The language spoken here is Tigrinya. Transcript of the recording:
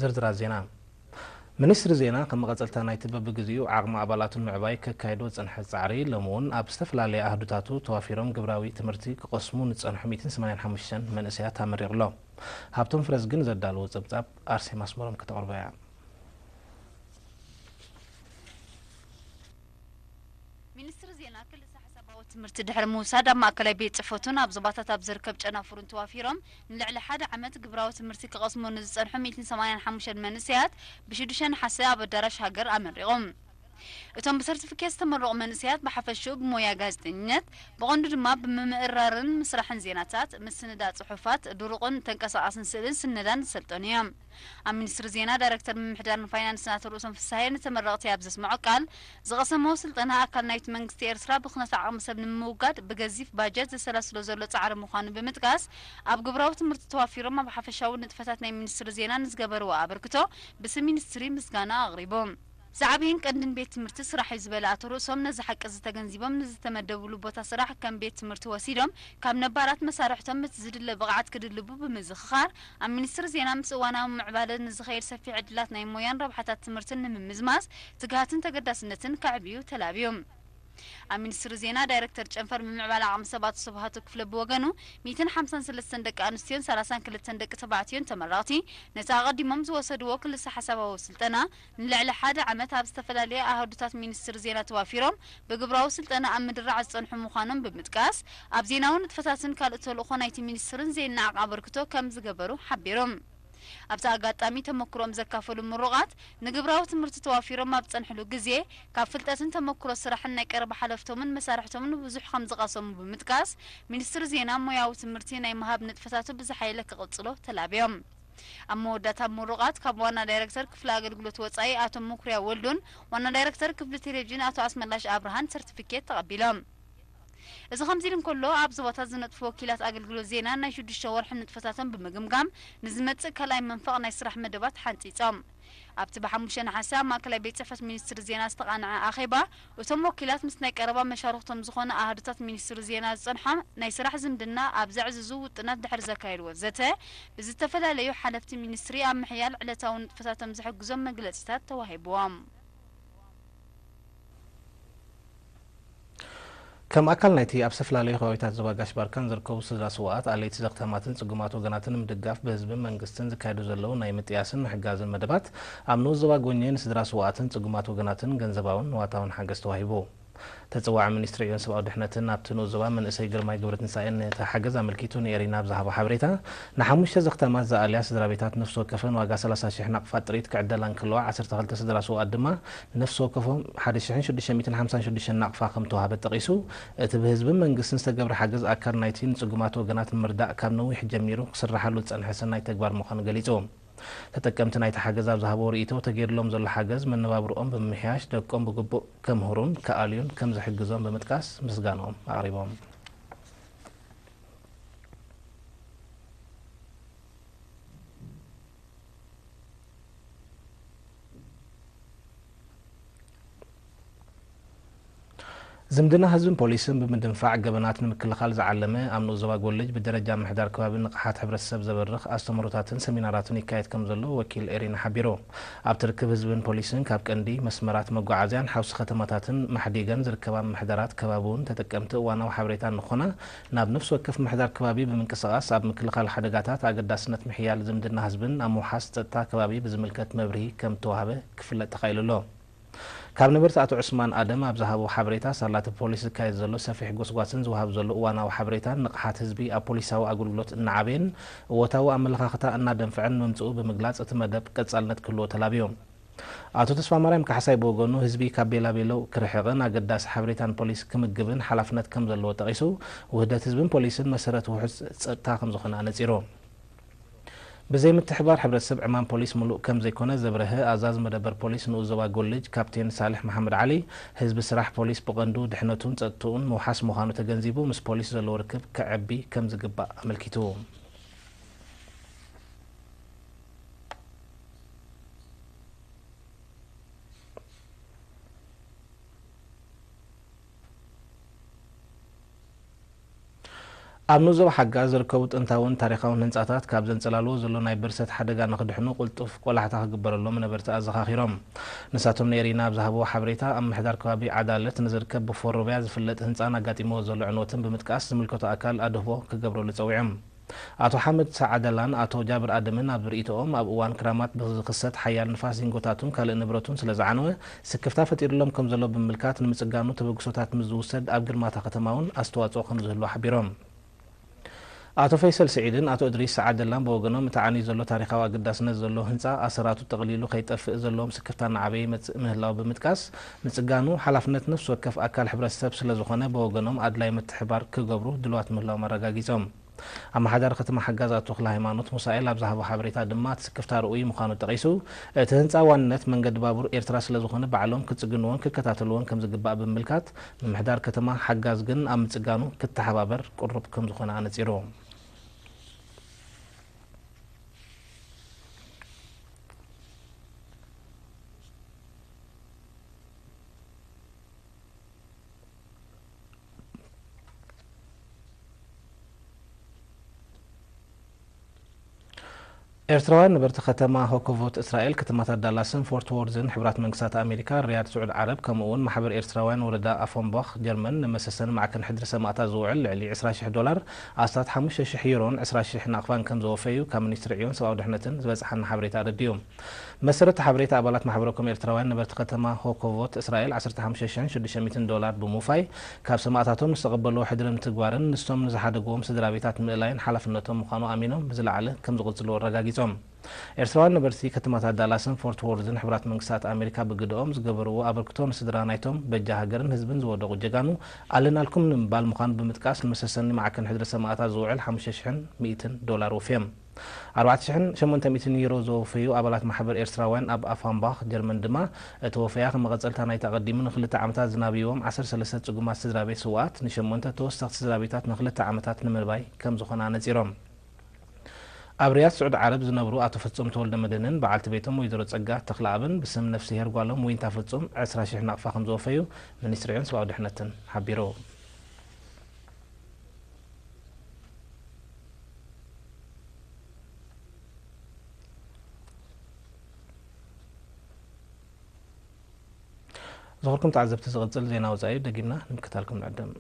ዝርዝራት ዜና። ሚኒስትሪ ዜና፣ ከም መቐጸልታ ናይቲ በብግዚኡ ዓቕሚ ኣባላቱ ንምዕባይ ከካይዶ ዝጸንሐ ጻዕሪ፣ ሎሚ እውን ኣብ ዝተፈላለየ ኣህዱታቱ ተዋፊሮም ግብራዊ ትምህርቲ ክቐስሙ ንጸንሑ ሚእትን ሰማንያን ሓሙሽተን መንእሰያት ኣመሪቑ ኣሎ። ሃብቶም ፍረዝግን ዘዳለዎ ጸብጻብ ኣርሴማ ኣስመሮም ከተቕርቦ እያ። ሚኒስትሪ ዜና ክልሰ ሓሳባዊ ትምህርቲ ድሕሪ ምውሳድ፣ ኣብ ማእከላይ ቤት ጽሕፈቱን ኣብ ዞባታት ኣብ ዝርከብ ጨናፍሩን ተዋፊሮም ንልዕሊ ሓደ ዓመት ግብራዊ ትምህርቲ ክቐስሙ ንዝጸንሑ ሚእትን ሰማንያን ሓሙሽተን መንእሰያት ብሽዱሽተ ነሓሰ ኣብ ኣዳራሽ ሃገር ኣመሪቖም። እቶም ብሰርቲፊኬት ዝተመረቑ መንእሰያት ብሓፈሽኡ ብሞያ ጋዜጠኝነት፣ ብቐንዱ ድማ ብምምእራርን ምስራሕን ዜናታት፣ ምስንዳእ ጽሑፋት፣ ድሩቕን ተንቀሳቓስን ስእልን ስነዳን ዝሰልጠኑ እዮም። ኣብ ሚኒስትሪ ዜና ዳይሬክተር ምምሕዳርን ፋይናንስን ኣቶ ርእሶም ፍስሃየ ንተመረቕቲ ኣብ ዘስምዖ ቃል፣ ዝቐሰምዎ ስልጠና ኣካል ናይቲ መንግስቲ ኤርትራ ብኽነት ዓቕሚ ሰብ ንምውጋድ ብገዚፍ ባጀት ዘሰላስሎ ዘሎ ጻዕሪ ምዃኑ ብምጥቃስ፣ ኣብ ግብራዊ ትምህርቲ ተዋፊሮም ኣብ ሓፈሻዊ ንጥፈታት ናይ ሚኒስትሪ ዜና ንዝገበርዎ ኣበርክቶ ብስም ሚኒስትሪ ምስጋና ኣቕሪቡ። ዝዓብይን ቀንድን ቤት ትምህርቲ ስራሕ እዩ ዝበለ ኣቶ ርእሶም፣ ነዚ ሓቂ እዚ ተገንዚቦም ንዝተመደብሉ ቦታ ስራሕ ከም ቤት ትምህርቲ ወሲዶም ካብ ነባራት መሳርሕቶም እቲ ዝድለ ብቕዓት ክድልቡ ብምዝኽኻር፣ ኣብ ሚኒስትሪ ዜና ምስ እዋናዊ ምዕባለ ንዝኸይድ ሰፊሕ ዕድላት ናይ ሞያን ረብሓታት ትምህርትን ንምምዝማዝ ትግሃትን ተገዳስነትን ከዕብዩ ተላብዩ። ኣብ ሚኒስትሪ ዜና ዳይሬክተር ጨንፈር ምምዕባል ዓቕሚ ሰብ ኣቶ ስብሃቱ ክፍለ ብወገኑ፣ ሚእትን ሓምሳን ሰለስተን ደቂ ኣንስትዮን ሰላሳን ክልተን ደቂ ተባዕትዮን ተመረቕቲ ነቲ ኣቐዲሞም ዝወሰድዎ ክልሰ ሓሳባዊ ስልጠና ንልዕሊ ሓደ ዓመት ኣብ ዝተፈላለየ ኣሃዱታት ሚኒስትሪ ዜና ተዋፊሮም ብግብራዊ ስልጠና ኣብ ምድራዕ ዝጸንሑ ምዃኖም ብምጥቃስ፣ ኣብ ዜናዊ ንጥፈታትን ካልእ ተልእኾ ናይቲ ሚኒስትርን ዘይነዓቕ ኣበርክቶ ከም ዝገበሩ ሓቢሮም። ኣብቲ ኣጋጣሚ ተመክሮም ዘካፈሉ ምሩቓት፣ ንግብራዊ ትምህርቲ ተዋፊሮም ኣብ ዝጸንሕሉ ግዜ፣ ካብ ፍልጠትን ተመክሮ ስራሕን ናይ ቀረባ ሓለፍቶምን መሳርሕቶምን ብዙሕ ከም ዝቐሰሙ ብምጥቃስ፣ ሚኒስትሪ ዜና ሞያዊ ትምህርቲ ናይ ምሃብ ንጥፈታቱ ብዝሓየለ ክቕጽሎ ተላብዮም። ኣብ መወዳእታ ምሩቓት ካብ ዋና ዳይሬክተር ክፍሊ ኣገልግሎት ወጻኢ ኣቶ መኩርያ ወልዱን ዋና ዳይሬክተር ክፍሊ ቴሌቪዥን ኣቶ ኣስመላሽ ኣብርሃን ሰርቲፊኬት ተቐቢሎም። እዚ ከምዚ ኢሉ እንከሎ፣ ኣብ ዞባታት ዝነጥፉ ወኪላት ኣገልግሎት ዜና ናይ ሽዱሽተ ወርሒ ንጥፈታቶም ብምግምጋም፣ ንዝመጽእ ካልኣይ መንፈቕ ናይ ስራሕ መደባት ሓንጺጾም። ኣብቲ ብሓሙሽተ ነሓሰ ኣብ ማእከላይ ቤት ጽሕፈት ሚኒስትሪ ዜና ዝተቓንዐ ኣኼባ፣ እቶም ወኪላት ምስ ናይ ቀረባ መሻርኽቶም ዝኾነ ኣሃዱታት ሚኒስትሪ ዜና ዝጸንሖም ናይ ስራሕ ዝምድና ኣብ ዘዕዝዙ ውጥናት ድሕሪ ዘካየድዎ ዘተ፣ ብዝተፈላለዩ ሓለፍቲ ሚኒስትሪ ኣብ ምሕያል ዕለታዊ ንጥፈታቶም ዝሕግዞም መግለጺታት ተዋሂብዎም። ከም ኣካል ናይቲ ኣብ ዝተፈላለዩ ከባቢታት ዞባ ጋሽ ባርካን ዝርከቡ ስድራ ስውኣት፣ ኣለይቲ ዘኽታማትን ጽጉማት ወገናትን ንምድጋፍ ብህዝብን መንግስትን ዝካየዱ ዘለዉ ናይ ምጥያስን ምሕጋዝን መደባት፣ ኣብ ንኡስ ዞባ ጎኘ ንስድራ ስውኣትን ጽጉማት ወገናትን ገንዘባውን ንዋታውን ሓገዝ ተዋሂቡ። ተጸዋዒ ሚኒስትሪ ዕዮን ሰብኣዊ ድሕነትን ኣብቲ ንኡስ ዞባ መንእሰይ ግርማይ ገብረትንሳኤ ነቲ ሓገዝ ኣመልኪቱ ንኤሪና ኣብ ዝሃቦ ሓበሬታ፣ ንሓሙሽተ ዘኽታማት ዝኣልያ ስድራ ቤታት ነፍሲ ወከፈን ዋጋ ሰላሳ ሽሕ ናቕፋ ጥሪት ክዕደላ እንከለዋ፣ ዓሰርተ ክልተ ስድራ ስውኣት ድማ ነፍሲ ወከፎም ሓደ ሽሕን ሽዱሽተ ሚእትን ሓምሳን ሽዱሽተን ናቕፋ ከም ተዋህበ ጠቒሱ፣ እቲ ብህዝብን መንግስትን ዝተገብረ ሓገዝ ኣካል ናይቲ ንጽጉማት ወገናት ንምርዳእ ካብ ነዊሕ ጀሚሩ ክስራሓሉ ዝጸንሐ ሰናይ ተግባር ምዃኑ ገሊጹ። ተጠቀምቲ ናይቲ ሓገዝ ኣብ ዝሃብዎ ርእይቶ፣ ተገይርሎም ዘሎ ሓገዝ መነባብርኦም ብምምሕያሽ፣ ደቆም ብግቡእ ከምህሩን ክኣልዩን ከም ዝሕግዞም ብምጥቃስ ምስጋንኦም ኣቕሪቦም። ዝምድና ህዝብን ፖሊስን ብምድንፋዕ ገበናት ንምክልኻል ዝዓለመ ኣብ ንኡስ ዞባ ጎልጅ ብደረጃ ምሕዳር ከባቢ ንቕሓት ሕብረተሰብ ዘበርኽ ኣስተምህሮታትን ሰሚናራትን ይካየድ ከም ዘሎ ወኪል ኤሪና ሓቢሩ። ኣብቲ ርክብ ህዝብን ፖሊስን ካብ ቀንዲ መስመራት መጓዓዝያን ሓውሲ ከተማታትን ማሕዲገን ዝርከባ ምምሕዳራት ከባቢ እውን ተጠቀምቲ እዋናዊ ሓበሬታ ንኾና ናብ ነፍሲ ወከፍ ምሕዳር ከባቢ ብምንቅስቓስ ኣብ ምክልኻል ሓደጋታት ኣገዳስነት ምሕያል ዝምድና ህዝብን ኣብ ምውሓስ ጸጥታ ከባቢ ብዝምልከት መብርሂ ከም እተዋህበ ክፍለጥ ተኻኢሉ ኣሎ። ካብ ነበርቲ ኣቶ ዑስማን ኣደም ኣብ ዝሃቦ ሓበሬታ፣ ሳላቲ ፖሊስ ዝካየድ ዘሎ ሰፊሕ ጎስጓስን ዝወሃብ ዘሎ እዋናዊ ሓበሬታን ንቕሓት ህዝቢ ኣብ ፖሊሳዊ ኣገልግሎት እናዓበየን እወታዊ ኣመለኻኽታ እናደንፍዐን ምምጽኡ ብምግላጽ፣ እቲ መደብ ቀጻልነት ክህልዎ ተላብዮም። ኣቶ ተስፋማርያም ካሕሳይ ብወገኑ፣ ህዝቢ ካብ ቤላቤሎ ክርሕቕን ኣገዳሲ ሓበሬታን ፖሊስ ክምግብን ሓላፍነት ከም ዘለዎ ጠቒሱ፣ ውህደት ህዝብን ፖሊስን መሰረት ውሑስ ጸጥታ ከም ዝኾነ ኣነጺሩ። ብዘይ ምትሕባር ሕብረተሰብ ዕማም ፖሊስ ምሉእ ከም ዘይኮነ ዘብረሀ ኣዛዚ መደበር ፖሊስ ንኡስ ዞባ ጎልጅ ካፕቴን ሳልሕ መሓመድ ዓሊ፣ ህዝቢ ስራሕ ፖሊስ ብቐንዱ ድሕነቱን ጸጥትኡን ምውሓስ ምዃኑ ተገንዚቡ፣ ምስ ፖሊስ ዘለዎ ርክብ ከዕቢ ከም ዝግባእ ኣመልኪቱ። ኣብ ንዞባ ሓጋ ዝርከቡ ጥንታውን ታሪኻውን ህንጻታት ካብ ዘንጸላልዎ ዘሎ ናይ ብርሰት ሓደጋ ንኽድሕኑ ቅልጡፍ ቆላሕታ ክግበረሎም ነበርቲ ኣዘኻኺሮም። ንሳቶም ንኤሪና ኣብ ዝሃብዎ ሓበሬታ፣ ኣብ ምሕዳር ከባቢ ዓዳለት ንዝርከብ ብፎሮብያ ዝፍለጥ ህንጻን ኣጋጢምዎ ዘሎ ዕንወትን ብምጥቃስ ዝምልከቶ ኣካል ኣድህቦ ክገብረሉ ጸዊዖም። ኣቶ ሓመድ ሰዓደላን ኣቶ ጃብር ኣደምን ኣብ ርእይቶኦም፣ ኣብ እዋን ክራማት ብዝኽሰት ሓያል ንፋስ ዚንጎታቱን ካልእ ንብረቱን ስለ ዝዓነወ ስክፍታ ፈጢሩሎም ከም ዘሎ ብምምልካት፣ ንምጽጋኑ ተበግሶታት ምስ ዝውሰድ ኣብ ግርማታ ከተማ እውን ኣስተዋጽኦ ከም ዝህልዎ ሓቢሮም። ኣቶ ፈይሰል ስዒድን ኣቶ እድሪስ ሰዓደላን ብወገኖም፣ እቲ ዓንዩ ዘሎ ታሪኻዊ ኣገዳስነት ዘለዎ ህንጻ ኣሰራቱ ጠቕሊሉ ከይጠፍእ ዘለዎም ስክፍታ እናዓበየ ይመጽእ ምህላው ብምጥቃስ፣ ምጽጋኑ ሓላፍነት ነፍሲ ወከፍ ኣካል ሕብረተሰብ ስለ ዝኾነ፣ ብወገኖም ኣድላይ ምትሕባር ክገብሩ ድልዋት ምህላዎም ኣረጋጊጾም። ኣመሓዳሪ ከተማ ሓጋ ኣቶ ተኽለ ሃይማኖት ሙሳኤል ኣብ ዝሃቦ ሓበሬታ ድማ፣ እቲ ስክፍታ ርኡይ ምዃኑ ጠቒሱ፣ እቲ ህንጻ ዋንነት መንገዲ ባቡር ኤርትራ ስለ ዝኾነ፣ ባዕሎም ክጽግንዎን ክከታተልዎን ከም ዝግባእ ብምምልካት፣ ምምሕዳር ከተማ ሓጋዝ ግን ኣብ ምጽጋኑ ክተሓባበር ቅሩብ ከም ዝኾነ ኣነጺሩ። ኤርትራውያን ነበርቲ ከተማ ሆኮቮት እስራኤል፣ ከተማታት ዳላስን ፎርት ዎርዝን፣ ሕቡራት መንግስታት ኣሜሪካ፣ ሪያድ ስዑድ ዓረብ፣ ከምኡ እውን ማሕበር ኤርትራውያን ወረዳ ኣፎምባኽ ጀርመን ንመሰሰኒ ማዕከን ሕድሪ ሰማእታት ዝውዕል ልዕሊ ዕስራ ሽሕ ዶላር፣ ኣስታት ሓሙሽተ ሽሕ ዩሮን ዕስራ ሽሕ ናቕፋን ከም ዘወፈዩ ካብ ሚኒስትሪ ዕዮን ሰብኣዊ ድሕነትን ዝበጽሓና ሓበሬታ ኣረዲኡ። መሰረት ሓበሬታ ኣባላት ማሕበረኮም ኤርትራውያን ነበርቲ ከተማ ሆኮቮት እስራኤል ዓሰርተ ሓሙሽተ ሽሕን ሽዱሽተ ሚእትን ዶላር ብምውፋይ፣ ካብ ሰማእታቶም ዝተቐበልዎ ሕድሪ ምትግባርን ንሶም ንዝሓደግዎም ስድራ ቤታት ምእላይን ሓላፍነቶም ምዃኑ ኣሚኖም ብዝለዓለ ከም ዝቕጽልዎ ኣረጋጊጾም። ኤርትራውያን ነበርቲ ከተማታት ዳላስን ፎርት ዎርዝን፣ ሕቡራት መንግስታት ኣሜሪካ ብግደኦም ዝገበርዎ ኣበርክቶ ንስድራ ናይቶም በጃ ሃገርን ህዝብን ዝወደቑ ጀጋኑ ኣለናልኩም ንምባል ምዃኑ ብምጥቃስ፣ ንመሰሰኒ ማዕከን ሕድሪ ሰማእታት ዝውዕል ሓሙሽተ ሽሕን ሚእትን ዶላር ወፍዮም። ኣርባዕተ ሽሕን ሸሞንተ ሚእትን ዩሮ ዘወፈዩ ኣባላት ማሕበር ኤርትራውያን ኣብ ኣፋምባኽ ጀርመን ድማ፣ እቲ ወፈያ ከም መቐጸልታ ናይቲ ኣቐዲሙ ንኽልተ ዓመታት ዝናብይዎም ዓሰርተ ሰለስተ ጽጉማት ስድራ ቤት ስውኣት ንሸሞንተ ተወሰኽቲ ስድራ ቤታት ንኽልተ ዓመታት ንምንባይ ከም ዝኾነ ኣነጺሮም። ኣብ ሪያድ ስዑድ ዓረብ ዝነብሩ ኣቶ ፍጹም ተወልደ መድህንን በዓልቲ ቤቶም ወይዘሮ ጸጋ ተኽለኣብን ብስም ነፍስሄር ጓሎም ዊንታ ፍጹም ዕስራ ሽሕ ናቕፋ ከም ዝወፈዩ ሚኒስትሪ ዕዮን ሰብኣዊ ድሕነትን ሓቢሩ። ዝኸበርኩም ተዓዘብቲ፣ ዝቕጽል ዜና ወጻኢ ደጊምና ንምክታልኩም ንዕድም።